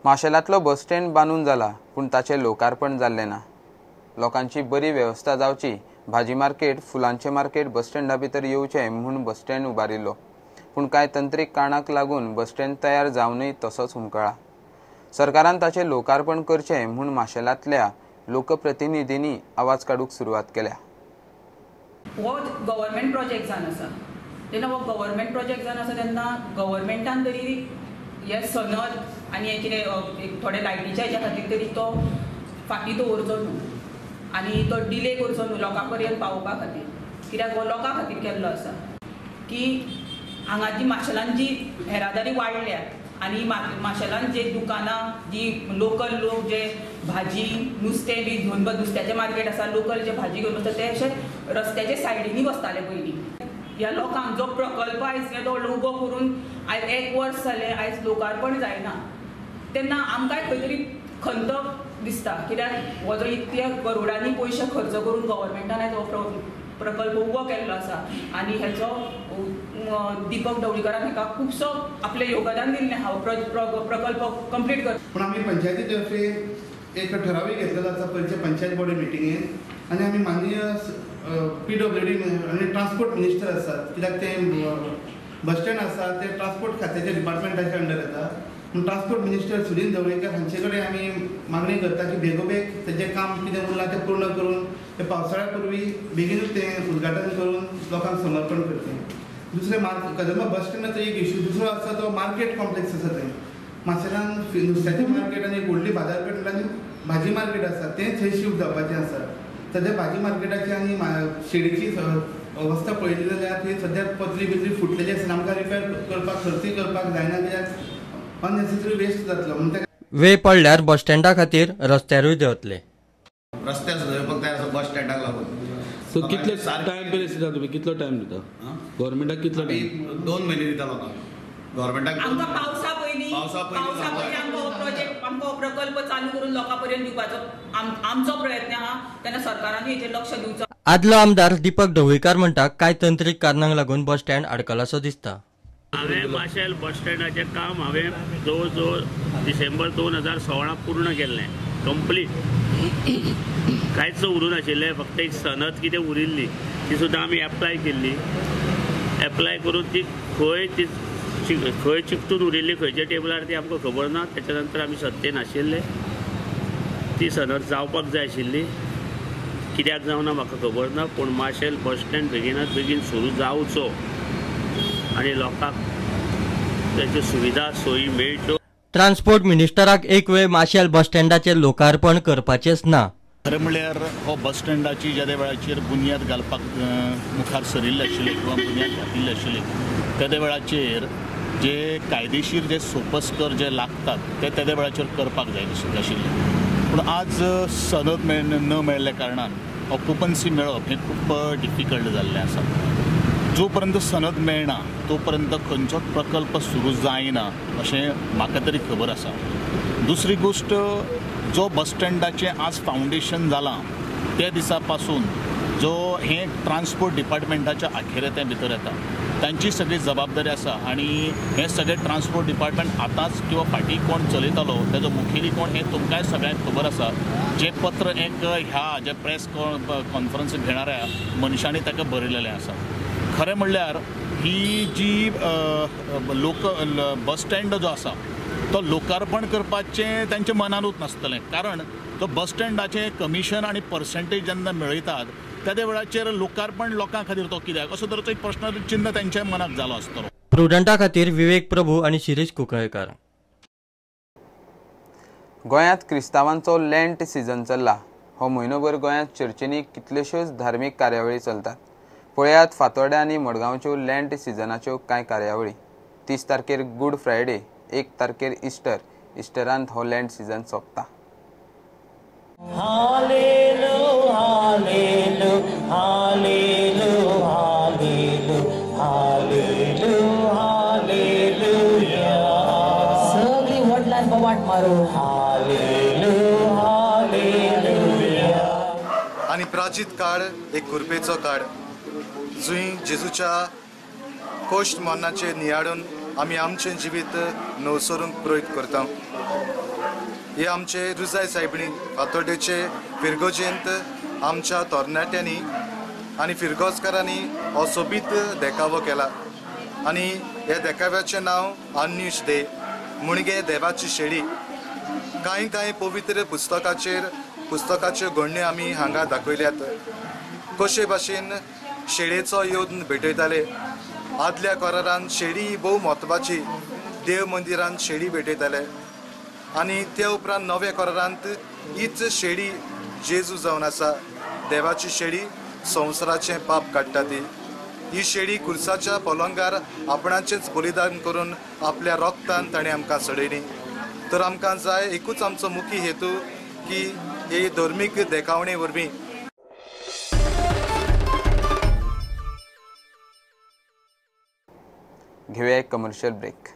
माशेलांतलो bus stand बांदून जाला, पूण ताचें लोकार्पण जाल्लें ना. लोकांची बरी वेवस्था जावची, भाजी मार्केट, फुलांचें मार्केट बस स्टँडा भितर येवचें म्हूण बस स्टँड उबारिल्लो, पूण कांय तंत्रीक कारणाक लागून बस स्टँड तयार जावनूय तसोच हुमकळा. सरकारान ताचें लोकार्पण करचें म्हूण माशेलांतल्या लोकप्रतिनिधींनी आवाज काडूंक सुरवात केल्या. हो गव्हर्मेंट प्रोजेक्ट जावन आसा, तेन्ना हो गव्हर्मेंट प्रोजेक्ट जावन आसा तेन्ना गव्हर्मेंटान तरी हे सनद आनी हे कितें थोडे लायटीच्या हेच्या खातीर तरी तो फाटीं दवरचो न्हू आनी तो डिले करचो न्हू लोकां पर्यंत पावोवपा खातीर, कित्याक हो लोकां खातीर केल्लो आसा. की हांगा जी माशेलान जी येरादारी वाडल्या आनी माशेलान जे दुकानां जी लोकल लोक जे भाजी नुस्तें बी घेवन नुस्त्याचें मार्केट आसा, लोकल जे भाजी घेवन बसता ते अशे रस्त्याच्या सायडींनी बसताले पयलीं. ह्या लोकांक जो प्रकल्प आयज तो उबो करून आयज एक वर्स जालें, आयज लोकार्पण जायना, तेन्ना आमकांय खंय तरी खंत दिसता, कित्याक हो जो इतले करोडांनी पयशे खर्च करून गव्हर्मेंटान आयज हो प्रकल्प उबो केल्लो आसा आनी हेचो दीपक ढवळीकारान हेका खुबसो आपलें योगदान दिल्लें आहा प्रकल्प कंप्लीट कर. पूण आमी पंचायती तर्फे एक ठरावूय घेतलेलो आसा पयलींच्या पंचायत बॉडी मिटिंगेन आनी आमी माननीय PWD आनी ट्रान्सपोर्ट मिनिस्टर आसात, कित्याक तें बस स्टँड आसा तें ट्रान्सपोर्ट खात्याच्या डिपार्टमेंटाच्या अंडर येता. पूण ट्रान्सपोर्ट मिनिस्टर सुदिन ढवळीकर हांचे कडेन आमी मागणी करता की बेगोबेग तेजें काम कितें उरलां तें पूर्ण करून तें पावसाळ्या पुर्वी बेगीनूच तें उद्घाटन करून लोकांक समर्पण करचें. दुसरें कदंबा बस स्टँडाचो एक इशू, दुसरो आसा तो मार्केट कॉम्प्लेक्स आसा थंय माशेलान नुस्त्याचें मार्केट आनी एक व्हडली बाजारपेठ आनी भाजी मार्केट आसा तें थंय शिफ्ट जावपाचें आसा. सद्या भाजी मार्केटाची आनी शेडीची अवस्था पळयली जाल्यार थंय सद्या पत्री बित्री फुटलेली आसा, आमकां रिपेर करपाक खर्चूय करपाक जायना, कित्याक अननेसेसरी वेस्ट जातलो म्हणून. वेळ पडल्यार बस स्टँडा खातीर रस्त्यारूय देंवतले. रस्त्यार सुद्दां येवपाक तयार आसा बस स्टँडाक लागून. सो कितले टायम पिरियड दिता तुमी, कितलो टायम दिता गव्हर्मेंटाक? कितलो टायम? 2 म्हयने दिता लोकांक गव्हर्मेंटाक. आमकां पावसा पयलीं आमकां हो प्रोजेक्ट, आमकां हो प्रकल्प चालू करून लोकां पर्यंत दिवपाचो आमचो प्रयत्न आहा, तेन्ना सरकारान हेचेर लक्ष दिवचो. आदलो आमदार दीपक ढवळीकार म्हणटा कांय तंत्रीक कारणांक लागून बस स्टँड आडकलासो दिसता. हांवें माशेल बस स्टँडाचें काम हांवें जवळ जवळ डिसेंबर 2016 पूर्ण केल्लें, कंप्लीट, कांयच उरूं नाशिल्लें, फक्त एक सनद कितें उरिल्ली ती सुद्दां आमी एप्लाय केल्ली. एप्लाय करून ती खंय ती खंय चिकटून उरिल्ली खंयच्या टेबलार ती आमकां खबर ना. त्याच्या नंतर आमी सत्तेन आशिल्ले, ती सनद जावपाक जाय आशिल्ली, कित्याक जावना म्हाका खबर ना, पूण माशेल बस स्टँड बेगिनात बेगीन सुरू जावचो आनी लोकांक ताच्यो सुविधा सोयी मेळच्यो. ट्रान्सपोर्ट मिनिस्टराक एक वेळ माशेल बस स्टँडाचें लोकार्पण करपाचेंच ना. खरें म्हणल्यार हो बस स्टँडाची ज्या वेळाचेर बुन्याद घालपाक मुखार सरिल्ले आशिल्ले किंवा बुन्याद घातिल्ली आशिल्ली तेद्या वेळाचेर जे कायदेशीर जे सोपस्कर जे लागतात ते तेद्या वेळाचेर करपाक जाय आशिल्ले, पूण आज सनद न मेळिल्ल्या कारणान ऑक्युपन्सी मेळप हें खूब डिफिकल्ट जाल्लें आसा. जो पर्यंत सनद मेळना तो पर्यंत खंयचोच प्रकल्प सुरू जायना अशें म्हाका तरी खबर आसा. दुसरी गोश्ट, जो बस स्टँडाचें आज फावंडेशन जालां त्या दिसा पासून जो हें ट्रान्सपोर्ट डिपार्टमेंटाच्या अखेरें भितर येता, तांची सगळी जबाबदारी आसा आनी हें सगळें ट्रान्सपोर्ट डिपार्टमेंट आतांच किंवा फाटीं कोण चलयतालो ताजो मुखेली कोण हें तुमकांय सगळ्यांक खबर आसा. जें पत्र एक ह्या जे प्रेस कॉन्फरन्स घेणाऱ्या मनशांनी ताका बरयलेलें आसा. खरें म्हणल्यार ही जी लोक बस स्टँड जो आसा तो लोकार्पण करपाचें तांच्या मनानूच नासतलें, कारण तो बस स्टँडाचें कमिशन आनी पर्सेंटेज जेन्ना मेळयतात त्या वेळाचेर लोकार्पण लोकां खातीर तो कित्याक असो तरेचो एक प्रश्न चिन्ह तांच्या मनाक जालो आसतलो. प्रुडंटा खातीर विवेक प्रभू आनी शिरीष कुंकळेकर. गोंयांत क्रिस्तांवांचो लँट सिजन चल्ला. हो म्हयनोभर गोंयांत चर्चींनी कितल्योश्योच धार्मीक कार्यावळी चलतात. पळयात फातोर्ड्या आनी मडगांवच्यो लँट सिजनाच्यो कांय कार्यावळी. 30 तारखेर गुड फ्रायडे, 1 तारखेर इस्टर, इस्टरांत हो लँड सिजन सोंपता. आनी प्राचीत काळ एक कुरपेचो काळ, जुंय जेजूच्या कोश्ट मरणाचेर नियाळून आमी आमचें जिवीत नवसरूंक प्रयत्न करता. हे आमचे रुजाय सायबणी फातोड्डेचे फिरगोजेंत आमच्या तरणाट्यांनी आनी फिरगोजकारांनी हो सोबीत देखावो केला आनी ह्या देखाव्याचें नांव आन्यूश दे मुणगे देवाची शेळी. कांय कांय पवित्र पुस्तकाच्यो घडण्यो आमी हांगा दाखयल्यात. कशे भाशेन शेळेचो येवन भेटयताले. आदल्या करारान शेळी भोव म्हत्वाची, देव मंदिरान शेळी भेटयताले आनी त्या उपरांत नव्या करारांत हीच शेळी जेजू जावन आसा. देवाची शेळी संवसाराचें पाप काडटा. ती ही शेळी खुर्साच्या पलंगार आपणाचेंच बलिदान करून आपल्या रोगतान ताणें आमकां सडयली. तर आमकां जाय एकूच आमचो मुखी हेतू की हे धर्मीक देखावणे वरवीं घेऊया एक कमर्शियल ब्रेक.